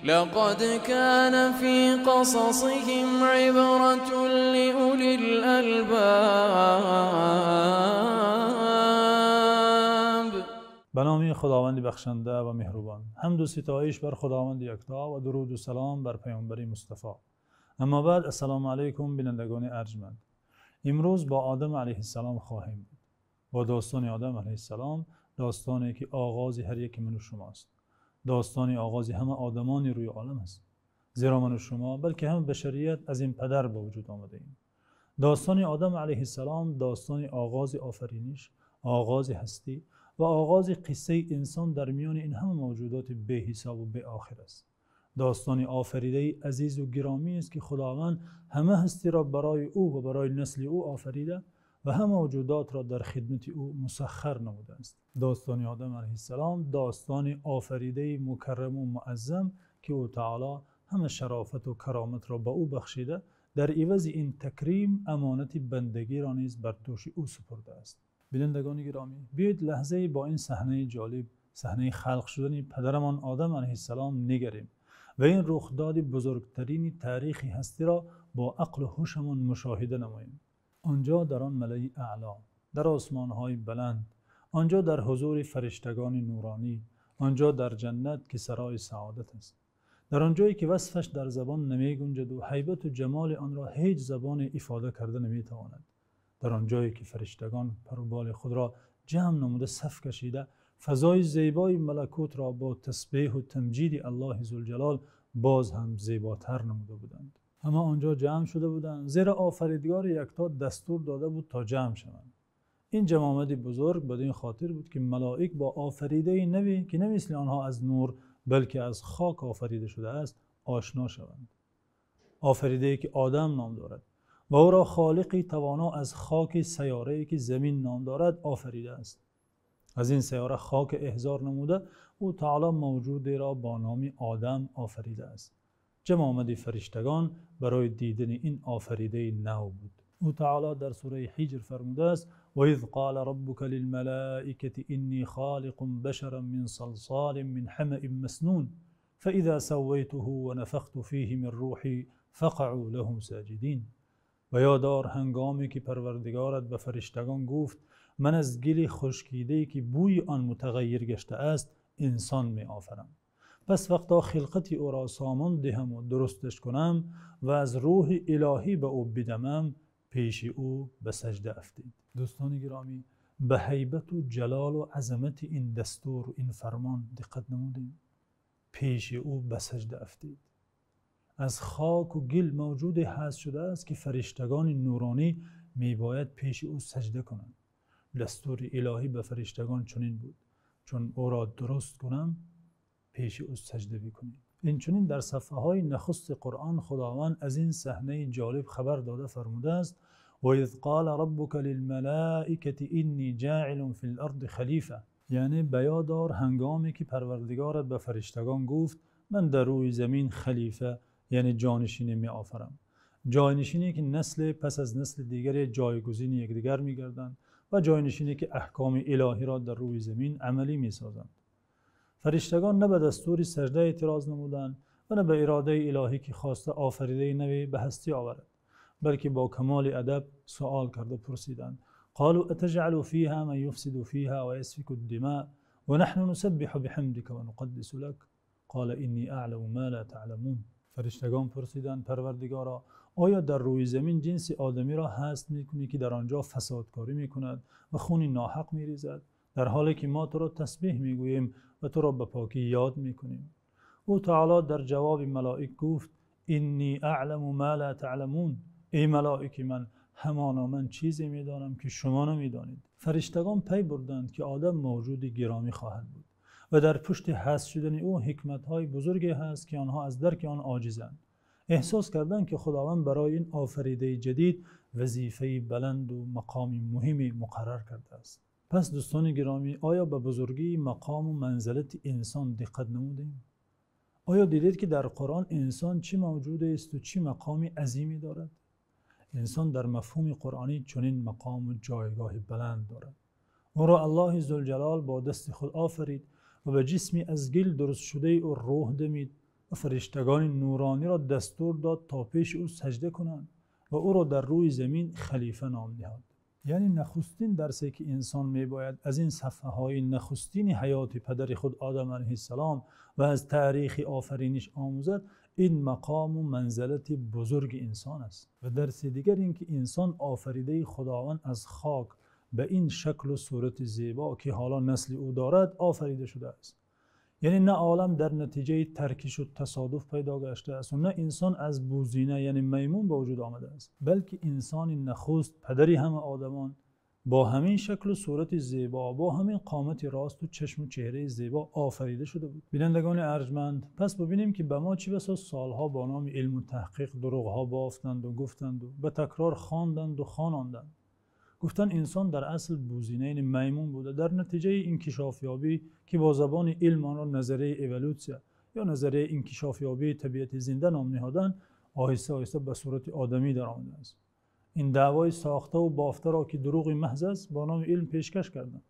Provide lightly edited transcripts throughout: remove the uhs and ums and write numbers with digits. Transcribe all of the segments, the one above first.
لقد كان في قصصهم عبرة لأولي الألباب. به نام خداوند بخشنده و مهربان. حمد و ستایش بر خداوند یکتا و درود و سلام بر پیامبر مصطفی. اما بعد، السلام علیکم بینندگان ارجمند. امروز با آدم علیه السلام خواهیم بود، با داستان آدم علیه السلام، داستانی که آغاز هر یک من و شماست، داستان آغاز همه آدمان روی عالم است، زیرا من و شما بلکه همه بشریت از این پدر به وجود آمده ایم. داستان آدم علیه السلام داستان آغاز آفرینش، آغاز هستی و آغاز قصه انسان در میان این همه موجودات بی حساب و بی آخر است. داستان آفریده عزیز و گرامی است که خداوند همه هستی را برای او و برای نسل او آفریده و همه موجودات را در خدمت او مسخر نموده است. داستان آدم علیه السلام داستان آفریده مکرم و معظم که او تعالی همه شرافت و کرامت را به او بخشیده، در عوض این تکریم امانت بندگی را نیز بر دوش او سپرده است. بینندگان گرامی، بیایید لحظه با این صحنه جالب، صحنه خلق شدن پدرمان آدم علیه السلام نگریم و این رخداد بزرگترین تاریخ هستی را با عقل و هوشمان مشاهده نماییم. آنجا در آن ملأ اعلی، در آسمان‌های بلند، آنجا در حضور فرشتگان نورانی، آنجا در جنت که سرای سعادت است، در آنجایی که وصفش در زبان نمی گنجد و هیبت و جمال آن را هیچ زبان افاده کرده نمیتواند، در آنجایی که فرشتگان پر و بال خود را جمع نموده صف کشیده، فضای زیبای ملکوت را با تسبیح و تمجید الله ذوالجلال باز هم زیباتر نموده بودند. همه آنجا جمع شده بودند، زیرا آفریدگار یکتا دستور داده بود تا جمع شوند. این جمع بزرگ بدین خاطر بود که ملائک با آفریده نوی که نه مثل آنها از نور بلکه از خاک آفریده شده است آشنا شوند. آفریده که آدم نام دارد و او را خالقی توانا از خاک سیاره‌ای که زمین نام دارد آفریده است. از این سیاره خاک احضار نموده او تعالی موجودی را با نام آدم آفریده است. جمع آمد فرشتگان برای دیدن این آفریده نو بود. او تعالی در سوره حجر فرموده است: وَإِذْ قَالَ رَبُّكَ لِلْمَلَائِكَةِ إِنِّي خَالِقٌ بَشَرًا مِنْ صَلْصَالٍ مِنْ حَمَإٍ مَسْنُونٍ فَإِذَا سَوَّيْتُهُ وَنَفَخْتُ فِيهِ مِنْ رُوحِي فَقَعُوا لَهُ سَاجِدِينَ. و یادار هنگامی که پروردگارت به فرشتگان گفت من از گل خشکیده‌ای که بوی آن متغیر گشته است انسان می آفرم، پس وقتا خلقت او را سامان دهم و درستش کنم و از روح الهی به او بدمم، پیش او به سجده افتید. دوستان گرامی، به هیبت و جلال و عظمت این دستور و این فرمان دقت نمودیم. پیش او به سجده افتید. از خاک و گل موجود هست شده است که فرشتگان نورانی میباید پیش او سجده کنند. دستور الهی به فرشتگان چنین بود: چون او را درست کنم پیش او سجده بکنید. این چنین در صفحه های نخست قرآن خداوند از این صحنه جالب خبر داده فرموده است: وَإِذْ قَالَ رَبُّكَ لِلْمَلَائِكَةِ إِنِّي جَاعِلٌ فِي الْأَرْضِ خَلِيفَةً. یعنی بیادار هنگامی که پروردگارت به فرشتگان گفت من در روی زمین خلیفه، یعنی جانشینی می آفرم، جانشینی که نسل پس از نسل دیگر جایگزین یکدیگر می گردند و جانشینی که احکام الهی را در روی زمین عملی می سازند. فرشتگان نه به دستور سجده اعتراض نمودند و نه به اراده الهی که خواسته آفریده نوی به هستی آورد، بلکه با کمال ادب سوال کرده پرسیدند: قالوا اتجعل فيها من يفسد فيها ويسفك الدماء ونحن نسبح بحمدك ونقدس لك قال إني أعلم ما لا تعلمون. فرشتگان پرسیدند: پروردگارا، آیا در روی زمین جنس آدمی را هست میکنی که در آنجا فسادکاری میکند و خون ناحق میریزد، در حالی که ما تو را تسبیح میگوییم و تو را به پاکی یاد میکنیم؟ او تعالی در جواب ملائک گفت: اینی اعلم ما لا تعلمون. ای ملائک من، همانا من چیزی میدانم که شما نمیدانید. فرشتگان پی بردند که آدم موجود گرامی خواهد بود و در پشت هست شدن او حکمت‌های بزرگی هست که آنها از درک آن عاجزند. احساس کردند که خداوند برای این آفریده جدید وظیفه بلند و مقام مهمی مقرر کرده است. پس دوستان گرامی، آیا به بزرگی مقام و منزلت انسان دقت نمودیم؟ آیا دیدید که در قرآن انسان چه موجود است و چه مقام عظیمی دارد؟ انسان در مفهوم قرآنی چنین مقام و جایگاه بلند دارد. او را الله ذوالجلال با دست خود آفرید و به جسمی از گل درست شده او روح دمید ва фариштагони нурониро дастур дод то пеши ӯ саҷда кунанд ва ӯро дар рӯи замин халифа ном ниҳод. Яъне нахустин дарсе ки инсон мебояд аз ин саҳифаҳои нахустини ҳаёти падари худ Одам алайҳиссалом ва аз таърихи офариниш омӯзад, ин мақом ва манзилати бузурги инсон аст. Ва дарси дигар ин ки инсон офаридаи Худованд аз хок ба ин шакл ва сурати зебо ки ҳоло насли ӯ дорад офарида шудааст. Яъне на олам дар натиҷаи таркиш ва тасодуф пайдо гаштааст ва на инсон аз бузина яъне маймун ба вуҷуд омадааст, балки инсони нахуст, падари ҳама одамон, бо ҳамин шакл ва сурати зебо, бо ҳамин қомати рост ва чашм ва чеҳраи зебо офарида шуда буд. Бинандагони арҷманд, пас бубинем ки ба мо чӣ басо солҳо бо номи илм ва таҳқиқ дурӯғҳо бофтанд ва гуфтанд ва ба такрор хонданд ва хононданд. Гуфтанд инсон дар асл бузина яъне маймун буда, дар натиҷаи инкишофёбӣ ки бо забони илм онро назарияи эволютсия ё назарияи инкишофёбии табиати зинда ном ниҳоданд, оҳиста оҳиста ба сурати одамӣ даромадааст. Ин даъвои сохта ва бофтаро ки дурӯғи маҳз аст бо номи илм пешкаш карданд.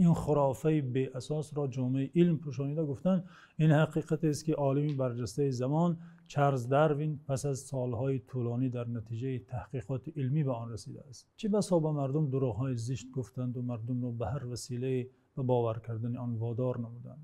Ин хурофаи беасосро ҷомеаи илм пӯшонида гуфтанд ин ҳақиқатест ки олими барҷастаи замон Чарлз Дарвин пас аз солҳои тӯлонӣ дар натиҷаи таҳқиқоти илмӣ ба он расидааст. Чӣ басо ба мардум дурӯғҳои зишт гуфтанд ва мардумро ба ҳар василае ба бовар кардани он водор намуданд.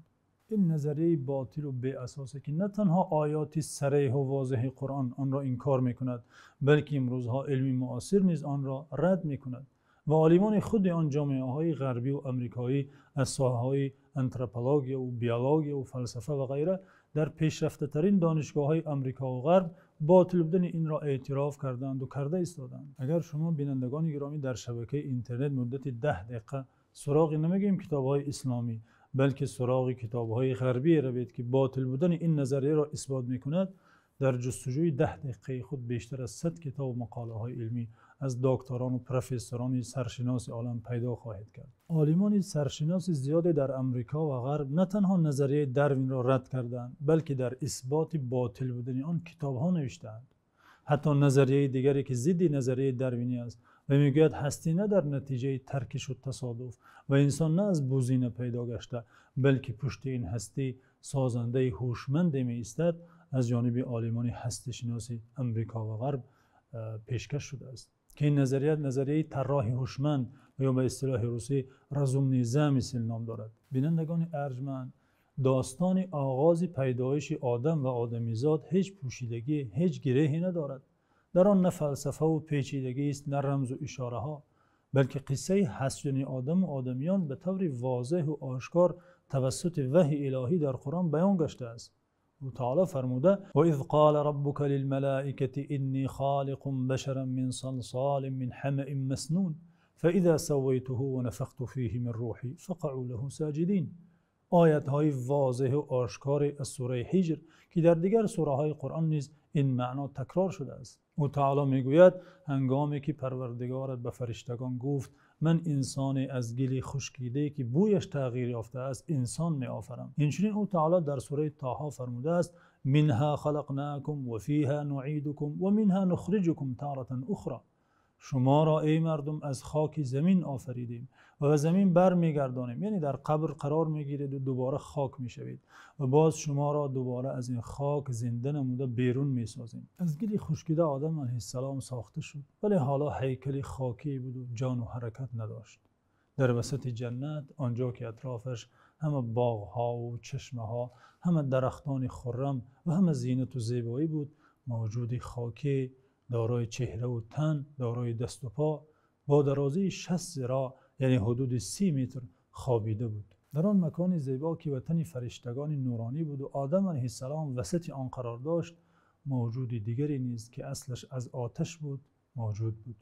Ин назарияи ботил ва беасосе ки на танҳо оёти сареҳ ва возеҳи Қуръон онро инкор мекунад, балки имрӯзҳо илми муосир низ онро рад мекунад ва олимони худи он ҷомеаҳои ғарбӣ ва амрикоӣ аз соҳаҳои антропология ва биология ва фалсафа ва ғайра дар пешрафтатарин донишгоҳҳои Амрико ва Ғарб ботил будани инро эътироф карданд ва карда истоданд. Агар шумо бинандагони гиромӣ дар шабакаи интернет муддати 10 дақиқа суроғи намегӯем китобҳои исломӣ, балки суроғи китобҳои ғарбӣ равед ки ботил будани ин назарияро исбот мекунад, дар ҷустуҷӯи 10 дақиқаи худ бештар аз 100 китоб ва мақолаҳои илмӣ аз докторон ва профессорони саршиноси олам пайдо хоҳед кард. Олимони саршиноси зиёде дар Амрико ва Ғарб на танҳо назарияи Дарвинро рад карданд, балки дар исботи ботил будани он китобҳо навиштаанд. Ҳатто назарияи дигаре ки зидди назарияи Дарвинӣ аст ва мегӯяд ҳастӣ на дар натиҷаи таркиш ва тасодуф ва инсон на аз бузина пайдо гашта, балки пушти ин ҳастӣ созандаи ҳушманде меистад, аз ҷониби олимони ҳастишиноси Амрико ва Ғарб пешкаш шудааст ки ин назария назарияи тарроҳи ҳушманд ва ё ба истилоҳи русӣ разумный замысел ном дорад. Бинандагони арҷманд, достони оғози пайдоиши одам ва одамизод ҳеҷ пӯшидагӣ, ҳеҷ гиреҳе надорад. Дар он на фалсафа ва печидагӣ аст, на рамзу ишораҳо, балки қиссаи ҳаст шудани одам ва одамиён ба таври возеҳ ва ошкор тавассути ваҳйи илоҳӣ дар Қуръон баён гаштааст. Ӯ таъоло фармуда: ва из қола роббука лилмалоикати иннӣ холиқун башаран мин салсолин мин ҳамаин маснун фаизо саввайтуҳу ва нафахту фиҳи мин рӯҳӣ фақаъу лаҳу соҷидин. Оятҳои возеҳ ва ошкоре аз сураи Ҳиҷр ки дар дигар сураҳои Қуръон низ ин маъно такрор шудааст. Ӯ таъоло мегӯяд: ҳангоме ки Парвардигорат ба фариштагон гуфт ман инсоне аз гили хушкидае ки бӯяш тағйир ёфтааст инсон меофарам. Инчунин ӯ таъоло дар сураи Тоҳо фармудааст: минҳа халақнакум ва фиҳа нуъидукум ва минҳа нухриҷукум таратан ухра. Шуморо эй мардум аз хоки замин офаридем ва ба замин бармегардонем, яъне дар қабр қарор мегиред ва дубора хок мешавед ва боз шуморо дубора аз ин хок зинда намуда берун месозем. Аз гили хушкида Одам алайҳиссалом сохта шуд, вале ҳоло ҳайкали хокӣ буд ва ҷон ва ҳаракат надошт. Дар васати ҷаннат, онҷо ки атрофаш ҳама боғҳо ва чашмаҳо, ҳама дарахтони хуррам ва ҳама зинат ва зебоӣ буд, мавҷуди хокӣ дорои чеҳра ва тан, дорои даст ва по, бо дарозии 60 зироъ яъне ҳудуди 30 метр хобида буд. Дар он макони зебо ки ватани фариштагони нуронӣ буд ва Одам алайҳиссалом васати он қарор дошт, мавҷуди дигаре низ ки аслаш аз оташ буд мавҷуд буд.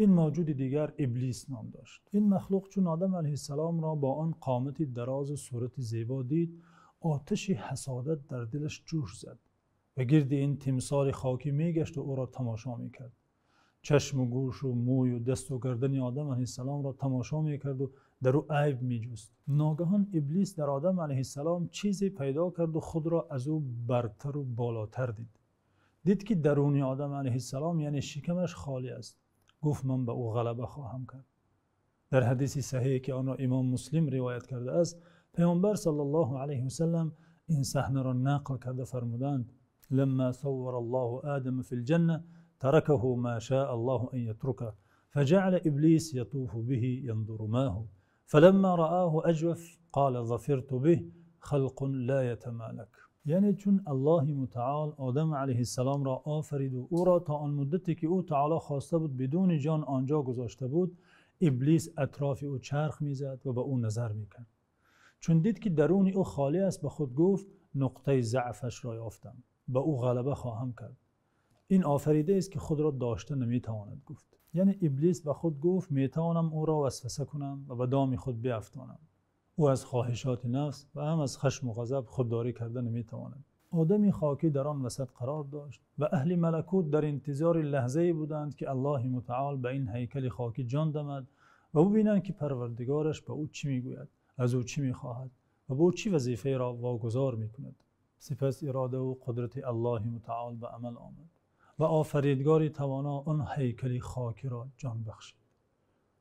Ин мавҷуди дигар Иблис ном дошт. Ин махлуқ чун Одам алайҳиссаломро бо он қомати дароз ва сурати зебо дид, оташи ҳасодат дар дилаш ҷӯш зад ва гирди ин тимсоли хокӣ мегашт ва ӯро тамошо мекард. Чашм ва гӯш ва мӯй ва даст ва гардани Одам алайҳиссаломро тамошо мекард ва дар ӯ айб меҷуст. Ногаҳон Иблис дар Одам алайҳиссалом чизе пайдо кард ва худро аз ӯ бартар ва болотар дид. Дид ки даруни Одам алайҳиссалом яъне шикамаш холӣ аст. Гуфт ман ба ӯ ғалаба хоҳам кард. Дар ҳадиси саҳеҳе ки онро имом Муслим ривоят кардааст, Паёмбар саллаллоҳу алайҳи васаллам Ин саҳнаро нақл карда фармуданд: لما صور الله آدم في الجنة تركه ما شاء الله أن يتركه، فجعل إبليس يطوف به ينظر ما هو، فلما رآه أجوف قال ظفرت به خلق لا يتمالك. Яъне чун Аллоҳи мутаол Одам алайҳиссаломро офарид ва ӯро то он муддате ки ӯ таоло хоста буд бидуни ҷон он ҷо гузошта буд, Иблис атрофи ӯ чарх мезад ва ба ӯ назар мекард. Чун дид ки дарун ӯ холӣ аст, ба худ гуфт: нуқтаи заъфашро ёфтам, ба ӯ ғалаба хоҳам кард. Ин офаридаест ки худро дошта наметавонад, гуфт. Яъне Иблис ба худ гуфт: метавонам ӯро васваса кунам ва ба доми худ биафтонам. Ӯ аз хоҳишоти нафс ва ҳам аз хашму ғазаб худдорӣ карда наметавонад. Одами хокӣ дар он васат қарор дошт ва аҳли малакут дар интизори лаҳзае буданд, ки Аллоҳи мутаол ба ин ҳайкали хокӣ ҷон дамад ва бибинанд, ки Парвардигораш ба ӯ чӣ мегӯяд, аз ӯ чӣ мехоҳад ва ба ӯ чӣ вазифаеро вогузор мекунад. Сипас ирода ва қудрати Аллоҳи мутаол ба амал омад ва офаридгори тавоно он ҳайкали хокиро ҷон бахшид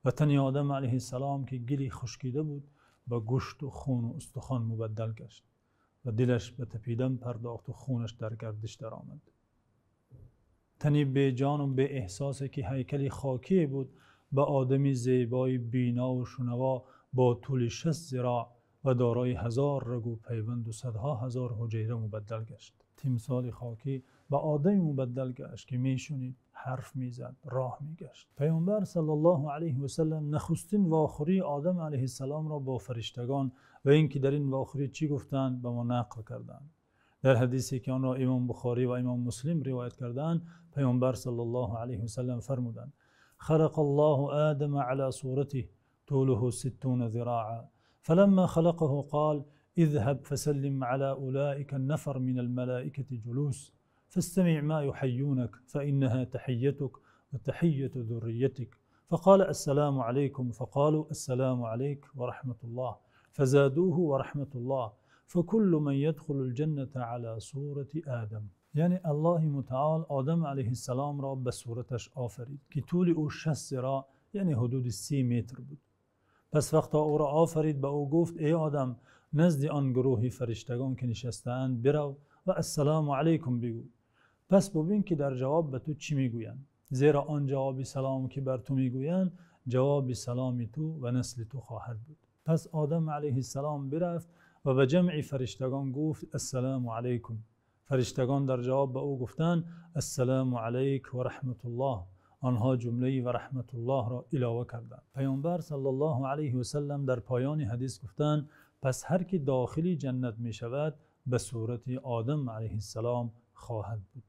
ва тани Одам алайҳиссалом, ки гили хушкида буд, ба гӯшт ва хун ва устухон мубаддал гашт ва дилаш ба тапидан пардохт ва хунаш дар гардиш даромад. Тани беҷон ва беэҳсосе, ки ҳайкали хокӣ буд, ба одами зебои бино ва шунаво бо тӯли 60 зироъ ва дорои 1000 раг ва пайванд ва садҳо ҳазор ҳуҷайра мубаддал гашт. Тимсоли хокӣ ба одаме мубаддал гашт, ки мешунид, ҳарф мезад, роҳ мегашт. Паёмбар саллаллоҳу алайҳи васаллам нахустин вохӯрии Одам алайҳиссаломро бо фариштагон ва инки дар ин вохӯрӣ чӣ гуфтанд, ба мо нақл карданд. Дар ҳадисе ки онро Имом Бухорӣ ва Имом Муслим ривоят кардаанд, Паёмбар саллаллоҳу алайҳи васаллам фармуданд: خلق الله آدم على صورته طوله 60 ذراعا، فلما خلقه قال: اذهب فسلم على أولئك النفر من الملائكة جلوس، فاستمع ما يحيونك فإنها تحيتك وتحية ذريتك. فقال: السلام عليكم. فقالوا: السلام عليك ورحمة الله. فزادوه ورحمة الله. فكل من يدخل الجنة على صورة آدم. Яъне Аллоҳи мутаол Одам алайҳиссаломро ба сураташ офарид, ки тӯли ӯ 60 зироъ, яъне ҳудуди 30 метр буд. Пас вақте ӯро офарид, ба ӯ гуфт: эй Одам, назди он гурӯҳи фариштагон, ки нишастаанд, бирав ва ассалому алайкум бигӯ. Пас бибин, ки дар ҷавоб ба ту чӣ мегӯянд, зеро он ҷавоби салом, ки бар ту мегӯянд, ҷавоби саломи ту ва насли ту хоҳад буд. Пас Одам алайҳиссалом бирафт ва ба ҷамъи фариштагон гуфт: ассалому алайкум. Фариштагон дар ҷавоб ба ӯ гуфтанд: ассалому алайк ва раҳматуллоҳ. Онҳо ҷумлаи ва раҳматуллоҳро илова карданд. Паёмбар саллаллоҳу алайҳи васаллам дар поёни ҳадис гуфтанд: пас ҳар ки дохили ҷаннат мешавад, ба сурати Одам алайҳиссалом хоҳад буд.